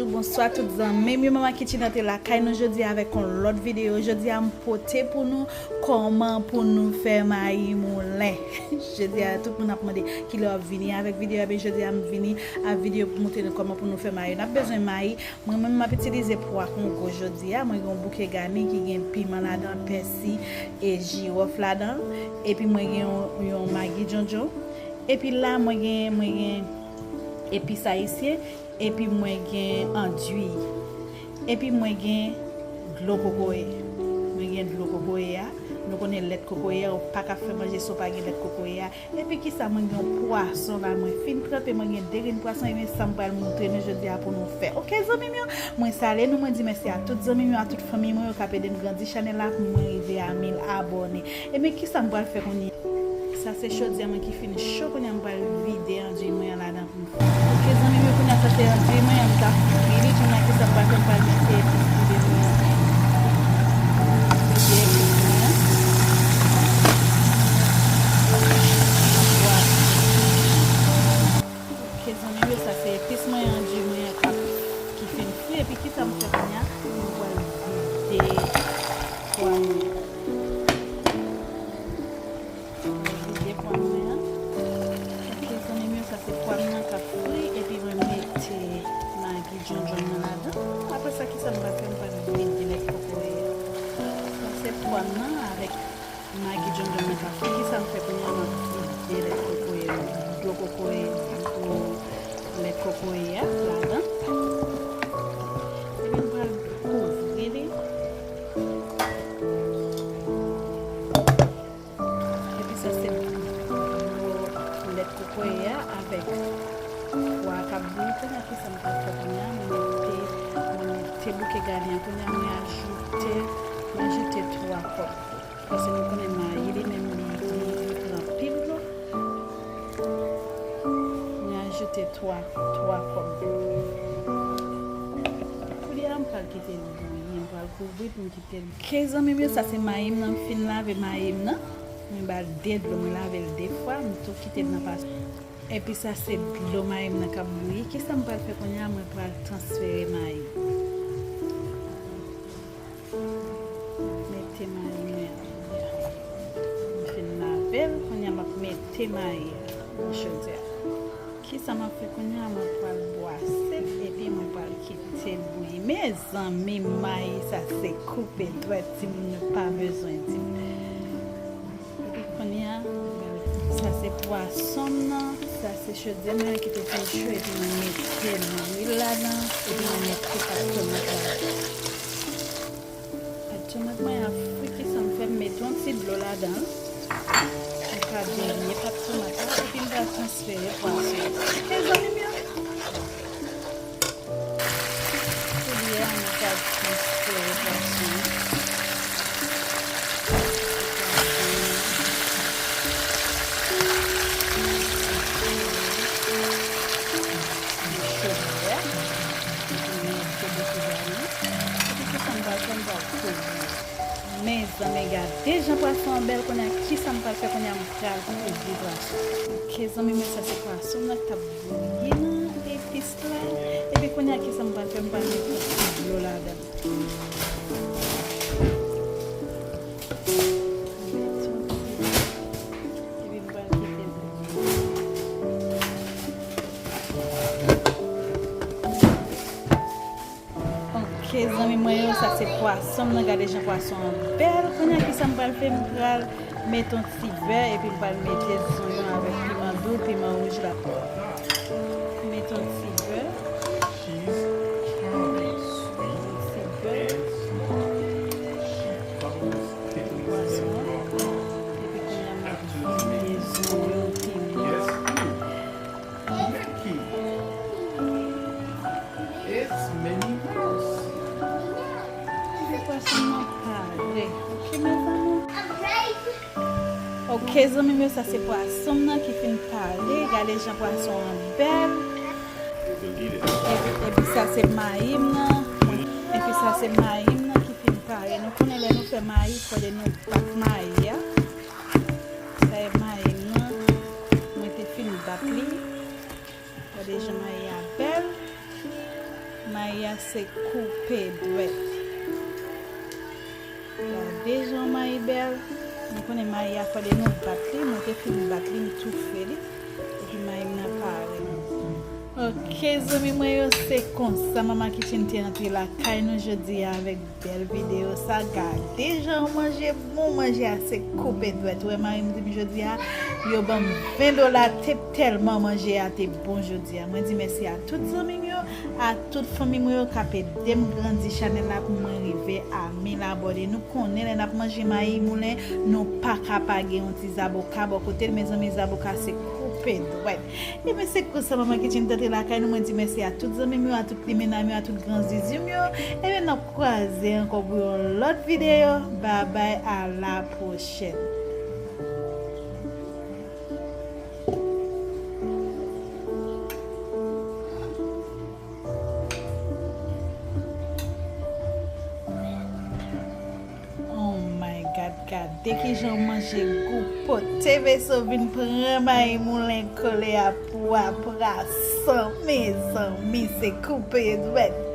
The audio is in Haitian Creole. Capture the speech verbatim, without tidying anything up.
Bonswa tout zanmi m yo, Manman Kitchen te lakay nou jodi avèk yon lòt videyo. Jodi a m pote pou nou kòman pou nou fè mayi moulen. Jodi a tout moun ap mande kilè w ap vini avèk videyo, ebyen jodi a m vini ak videyo pou montre nou kòman pou nou fè mayi. N ap bezwen mayi. Mwen menm m ap itilize pwa kongo jodi a. Mwen gen yon bouke gani ki gen piman ladan, pèsi e jiwòf ladan. Epi mwen gen yon, yon magi djondjon. Epi la mwen gen, mwen gen epis ayisyen. Epi mwen gen andui. Epi mwen gen dlo kokoye. Mwen gen dlo kokoye a. Nou konnen lèt kokoye a, ou pa ka fè manje si w pa gen lèt kokoye a. Epi kisa, mwen gen yon pwason la, mwen fin tranpe, mwen gen de grenn pwason, ebyen sa m pral montre nou jodi a pou nou fè. Oke, zanmi m yo, mwen salye nou, mwen di mèsi a tout zanmi m yo, a tout fanmi mwen yo k ap ede m grandi chanèl la pou mwen rive a mil abòne. Ebyen kisa m pral fè kounye a? Sa se chodyè mwen ki fin cho, kounye a m pral vide andui mwen an ladan pou m fè. Oke, zanmi m yo, kounye a sa se andui mwen an, m t ap fri li, kounye a kisa m pral fè, m pral mete epis poudre mwen an. Mete epis mwen an. Oke, zanmi m yo, sa se epis mwen an, andui mwen an k ap, ki fin fri, epi kisa m fè kounye a? M pral vide pwa mwen an. Vide pwa mwen an. Oke, zanmi m yo, sa se pwa m nan k ap fri, epi mwen mete magi djondjon nan ladan. Apre sa, kisa m pral fè? M pral vide lèt kokoye a. Sa se pwa m nan avèk magi djondjon nan k ap fri. Kisa m fè kounye a? M ap vide lèt kokoye, dlo kokoye, dlo lèt kokoye a ladan. Epi m pral kouvri li. Epi sa se dlo lèt kokoye a avèk pwa k ap bouyi. Kounye a kisa m pral fè kounye a? Mwen mete, mwen mete bouke gani an. Kounye a mwen ajoute, mwen ajoute twa kòb dlo. Paske nou konnen mayi li menm li, li, li pran anpil dlo. Mwen ajoute twa, twa kòb dlo. Kounye a m pral kite l bouyi, m pral kouvri pou m kite l. Oke, zanmi m yo, sa se mayi m nan, m fin lave mayi m nan. Mwen ba l de dlo, mwen lave l de fwa, m tou kite l nan pas. Epi sa se dlo mayi m nan k ap bouyi. Kisa m pral fè kounye a? Mwen pral transfere mayi. Mete mayi mwen an. M fin lave l, kounye a m ap mete mayi a nan chodyè a. Kisa m ap fè kounye a? Mwen pral bwase l, epi mwen pral kite l bouyi. Mezanmi, mayi sa se koupe dwèt, timoun yo pa bezwen di m. Epi kounye a, sa se pwason m nan, sa se chodyè mwen an ki te fin cho, epi mwen mete lwil ladan, epi mwen mete pat tomat ladan. Pat tomat mwen ap fri, kisa m fè? M mete yon ti dlo ladan l. M ka delye pat tomat la, epi m pral transfere pwason. Oke, zanmi m yo? Kounye a, nou pral transfere pwason an. Chodyè. Epi mete bouke gani. Epi kisa m pral fè? M pral kouvri. Mezanmi, gade jan pwason an bèl. Kounye a, kisa m pral fè kounye a? M pral kouvri pwason. Oke, zanmi m yo, sa se pwason m nan k t ap bouyi nan epis la. Epi kounye a, kisa m pral fè? M pral mete yon ti dlo ladan l. Mete yon ti dlo. Epi m pral kite l bouyi. Oke, zanmi mwen yo, sa se pwason m nan. Gade jan pwason an bèl. Kounye a, kisa m pral fè? M pral mete yon ti bè, epi m pral mete zonyon avèk piman dou, piman wouj la. Mete yon ti bè. Yon ti bè. Pwason an. Epi kounye a, m ap vide zonyon, piman. Mickey, it's Minnie Mouse. Se pwason nan pare. Oke, mezanmi. Oke, zanmi m yo, sa se pwason nan ki fin pare. Gade jan pwason an bèl. Epi, epi sa se mayi m nan. Epi sa se mayi m nan ki fin pare. Nou konnen lè nou fè mayi, fò de nou bat mayi a. Sa e mayi m nan. Mwen te fin bat li. Gade jan mayi a bèl. Mayi a se koupe dwèt. Gade jan mayi bèl. Nou konnen mayi a fò de nou bat li, mwen te fin bat li, m toufe li. Epi mayi m nan pare. Ok, zanmi mwen yo, se konsa Mama Kitchen te antre lakay nou jodi a avèk bèl videyo sa. Gade jan manje bon, manje a se koupe dwèt. Ou wè mari m di m jodi a, yo ban m ven dola tèlman manje a te bon jodi a. Mwen di mèsi a tout zanmi m yo, a tout fanmi mwen yo k ap ede m grandi chanèl la pou mwen rive a mil abòne. Nou konnen lè n ap manje mayi moulen, nou pa ka pa gen yon ti zaboka bò kote l. Mezanmi, zaboka se koupe dwèt. Ebyen, se konsa Mama Kitchen te antre lakay nou. Mwen di mèsi a tout zanmi m yo, a tout limena m yo, a tout gran zizi m yo. Ebyen, n ap kwaze ankò pou yon lòt videyo. Babay, a la pwochèn. Oh my God, gade kijan manje gou pote. Veso vin pran mayi moulen kole a pou aprasan. Mezanmi, se koupe dwèt.